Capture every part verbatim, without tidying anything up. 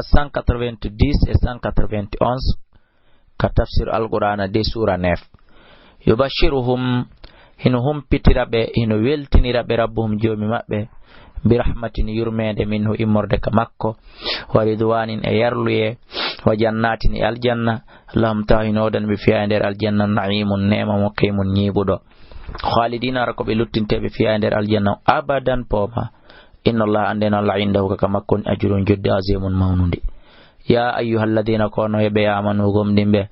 cent quatre-vingt-dix et cent quatre-vingt-onze, ka tafsir Alqur'aana de, suura neuf. Yubashiruhum, hino humpitira ɓe, hino weltinira ɓe, Rabbuhum, Joomi maɓɓe, bi rahmatin, yurmeende, minhu, immorde ka makko, wa ridwanin, e yarluyee, wa jannatin, e aljanna, lahum, tawa hino woodani ɓe, fiha, e nder aljanna, na'imun, neema, muqimun, ñiiɓuɗo. Khalidina, hara ko ɓe luttinteeɓe, fiha, e nder aljanna, abadan, pooma. Inna Allah, anndee no Allah, indahu, ka makko woni, ajrun, jodde, azimun, mawnunde. Ya ayyuhalladina, ko onon e ɓe, amanu, gomɗimɓe,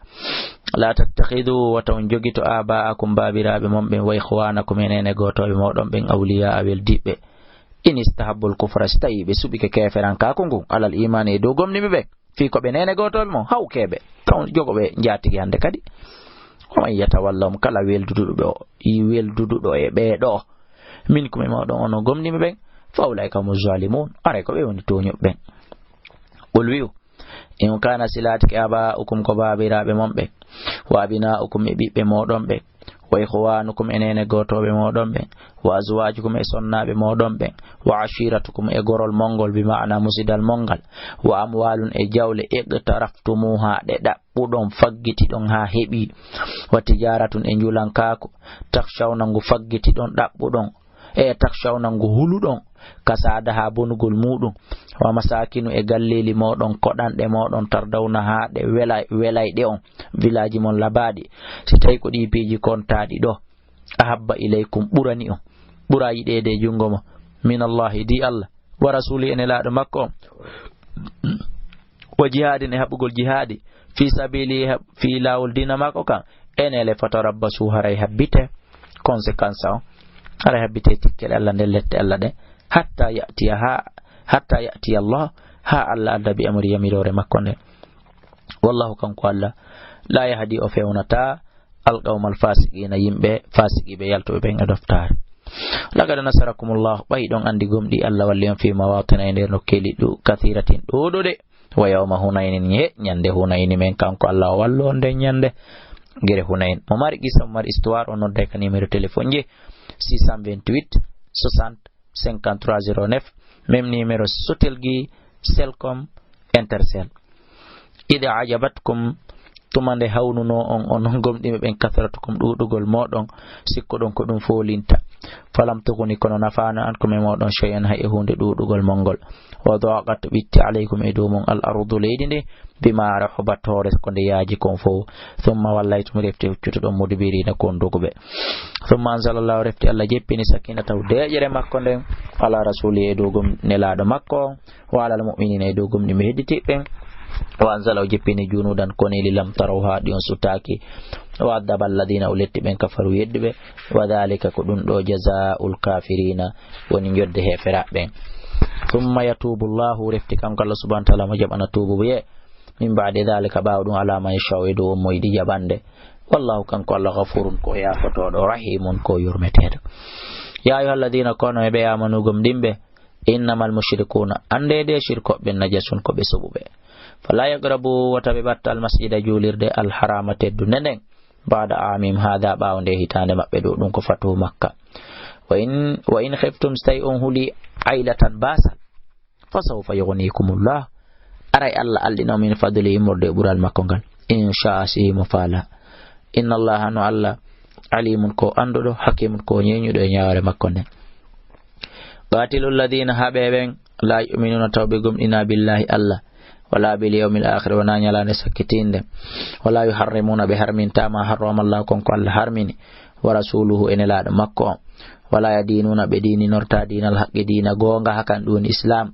la tattakhidu, wata on jogito, aba'akum, baabiraaɓe mon ɓen, wa ikhwanakum, e neene gootooɓe mooɗon ɓen, awliya, weldiiɓe. In istahabbul kufra, si tawii ɓe suɓike keeferankaaku ngun, alal imaani, e dow gomɗimɓe ɓen, fii ko ɓe neene gootooɓe mon, hawkeeɓe. Taw jogo ɓe njaatigi hannde kadi. Wa man yatawallahum, kala welduduɗo ɓe o, i welduduɗo e ɓee ɗoo, minkum, e mooɗon onon gomɗimɓe ɓen, fa ulaika humu zalimun, aray ko ɓe woni tooñuɓe ɓen. Qul, wi'u, in kana, si laatike, aba'ukum, ko baabiraaɓe mon ɓen, wa abna'ukum, e ɓiɓɓe mooɗon ɓen, wa ikhwanukum, e neene gootooɓe mooɗon ɓen, wa azwajukum, e sonnaaɓe mooɗon ɓen, wa ashiratukum, e gorol mon ngol, bi ma'ana musidal mon ngal, wa amwalun, e jawle, iqtaraftumuha, ɗe ɗaɓɓuɗon, faggitiɗon haa heɓi, wa tijaratun, e njulankaaku, takhshawna, ngu faggitiɗon, ɗaɓɓuɗon, e takhshawna, ngu huluɗon, kasadaha, bonugol muuɗum, wa masakinu, e galleeli mooɗon, koɗanɗe mooɗon, tardawnaha, ɗe wela-, welayɗe on, vilaaji mon labaaɗi, si tawi ko ɗii piiji kontaaɗi ɗoo, ahabba ilaykum, ɓurani on, ɓura yiɗeede e junngo mo, min Allahi, di Allah, wa rasuli, e nelaaɗo makko on, wa jihadin, e haɓugol jihaadi, fi sabili, e haɓ-, fi laawol diina makko kan, enele, fatarabbasu, haray habbite, conséquence on, haray habbite tikkele Allah nden, lette Allah ɗen, hatta ya'tiya, ha, hatta ya'tiya Allah, ha Allah adda, bi amri, yamiroore makko nden. Wallahu, kanko Allah, la yahdi, o fewnataa, alqawmal fasiqina, yimɓe fasiqiiɓe yaltuɓe ɓen e doftaare. Laqad nasarakumullah, ɓay ɗon anndi gomɗii Allah walli on, fi mawatina, e nder nokkeeli ɗu-, kathiratin, ɗuuɗuɗe. Wa yawma Hunaynin, he ñande Hunayni men, kanko Allah o wallu on nden ñande, gere Hunayn. Mo mari qissa, mo mari histoire, o nodday ka numéro téléphone ji, six cent vingt-huit soixante cinquante-trois zéro neuf, même numéro Sotelgui, Celcom, Intercell. Ida ajabatkum, tuma nde hawnunoo on, onon gomɗimɓe ɓen, kathratukum, ɗuuɗugol mooɗon, sikkuɗon ko ɗum foolinta. Falam tughni, kono nafaano, ankum, e mooɗon, shay'an, hay e huunde, ɗuuɗugol mon ngol. Wa daqat, ɓitti, alaykum, e dow mon, al ardu, leydi ndi, bima rahubat, hoore ko nde yaaji kon fow. Thumma wallaytum, refti huccutuɗon, mudbirina, kon doguɓe. Thumma anzala Allahu, refti Allah jeppini, sakinatahu, deeƴere makko nden, ala rasuli, e dow gom nelaaɗo makko on, wa alal mu'minina, e dow gomɗimɓe hedditiiɓe ɓen. Wa anzala, o jeppini, junudan, koneeli, lam tarawha, ɗi on sutaaki. Wa addaba alladina, o letti ɓen, kafaru, yedduɓe. Wa dhalika, ko ɗum ɗo, jazaa'ul kafirina, woni jodde heeferaaɓe ɓen. Thumma yatubu Allahu, refti kanko Allah subhanahu wa ta'ala mo jaɓana tuubuye. Min ba'di dhalika, ɓaawo ɗum, ala man yasha'u, e dow on mo yiɗi jaɓande. Wallahu, kanko Allah, ghafurun, ko yaafotooɗo, rahimun, ko yurmeteeɗo. Ya ayyuhalladina, ko onon e ɓe amanu gomɗimɓe, innamal mushrikuna, anndee de shirkooɓe ɓen, najasun, ko ɓe soɓuɓe. Fala yaqrabu, wota ɓe ɓatta, al masjida, juulirde, al harama, teddunde nden, ba'da amihim hadha, ɓaawo nde hitaande maɓɓe ɗo, ɗum ko fatuhu Makka. Wa in, wa in khiftum, si tawi on huli, ailatan, baasal, fa sawfa yughnikumullah, aray Allah alɗina on, min fadli, immorde e ɓural makko ngal, in sha'a, si himo faala. Inna Allah, no Allah, alimun, ko annduɗo, hakimun, ko ñeeñuɗo e ñaawoore makko nden. Qatilu alladina, haɓe ɓen, la yu'minuna, taw ɓe gomɗina, billahi, Allah, wala bil yawmil akhir, wona ñalaande sakkitiinde, wala yuharrimuna, ɓe harminta, ma harrama Allah, kon ko Allah harmini, wa rasuluhu, e nelaaɗo makko on, wala yadinuna, ɓe diininorta, diinal haqqi, diina goonga, hakan ɗum woni Islam,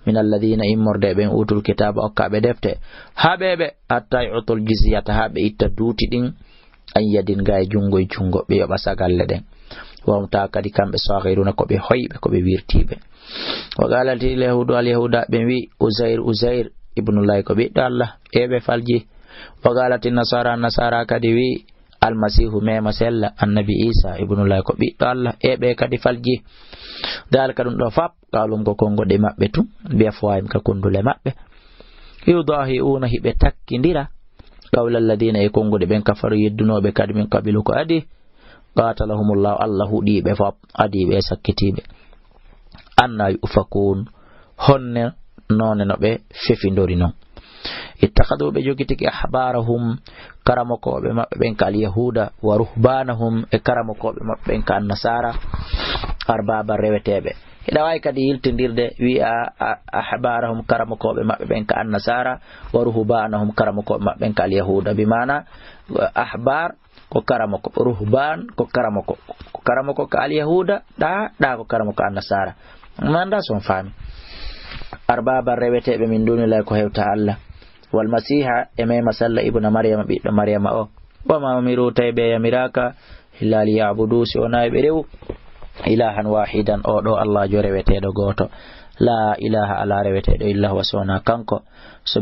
min alladina, immorde e ɓen, utul kitaaba, okkaaɓe defte, haɓe ɓe, hatta yu'tul jizyata, haa ɓe itta duuti ɗin, an yadin, ga e junngo e junngo, ɓe yoɓa sagalle ɗen. Wa hum, taa kadi kamɓe, saghiruna, ko ɓe hoyɓe, ko ɓe wirtiiɓe. Wa qalatil yahudu, al yahuda ɓen wi, Uzair, Uzair ibnullahi, ko ɓiɗɗo Allah, e ɓe falji. Wa qalatin nasara, nasara kadi wi, Almasihu, mema sella, annabi Isa ibnullahi, ko ɓiɗɗo Allah, e ɓe kadi falji. Dhalika, ɗum ɗo fap, qawluhum, ko konnguɗi maɓɓe tun, bi afwahihim, ka kundule maɓɓe. Yudahi'una, hiɓe takkindira, qawla alladina, e konnguɗi ɓen, kafaru, yeddunooɓe kadi, min qabilu, ko adi. Qatalahumullahu, Allah huɗiiɓe fop, adiiɓe e sakkitiiɓe. Anna yufakun, honne noone no ɓe fefindori non. Ittakhadhu, ɓe jogitiki, ahbarahum, karamokooɓe maɓɓe ɓen ka alyahuuda, wa ruhbanahum, e karamokooɓe maɓɓe ɓen ka annasaara, arbaba, reweteeɓe. Hiɗa waawi kadi yiltindirde, wi'a, a, ahbarahum, karamokooɓe maɓɓe ɓen ka annasaara, wa ruhbanahum, karamokooɓe maɓɓe ɓen ka alyahuuda. Bi maana, ahbar ko karamoko, ruhban ko karamoko, ko karamoko ka alyahuuda, ɗa, ɗa ko karamoko annasaara. Mi anndaa si on faami. Arbaba, reweteeɓe, min duunillaahi, ko hewta Allah. Wal Masiiha, e Mema Salla ibna Maryama, ɓiɗɗo Maryama o. Wa ma umiru, tawi ɓe yamiraaka, illa li ya'budu, si wonaa yo ɓe rewu, ilahan wahidan, o ɗo Allaajo reweteeɗo gooto. La ilaha, alaa reweteeɗo, illa huwa, si wonaa kanko. So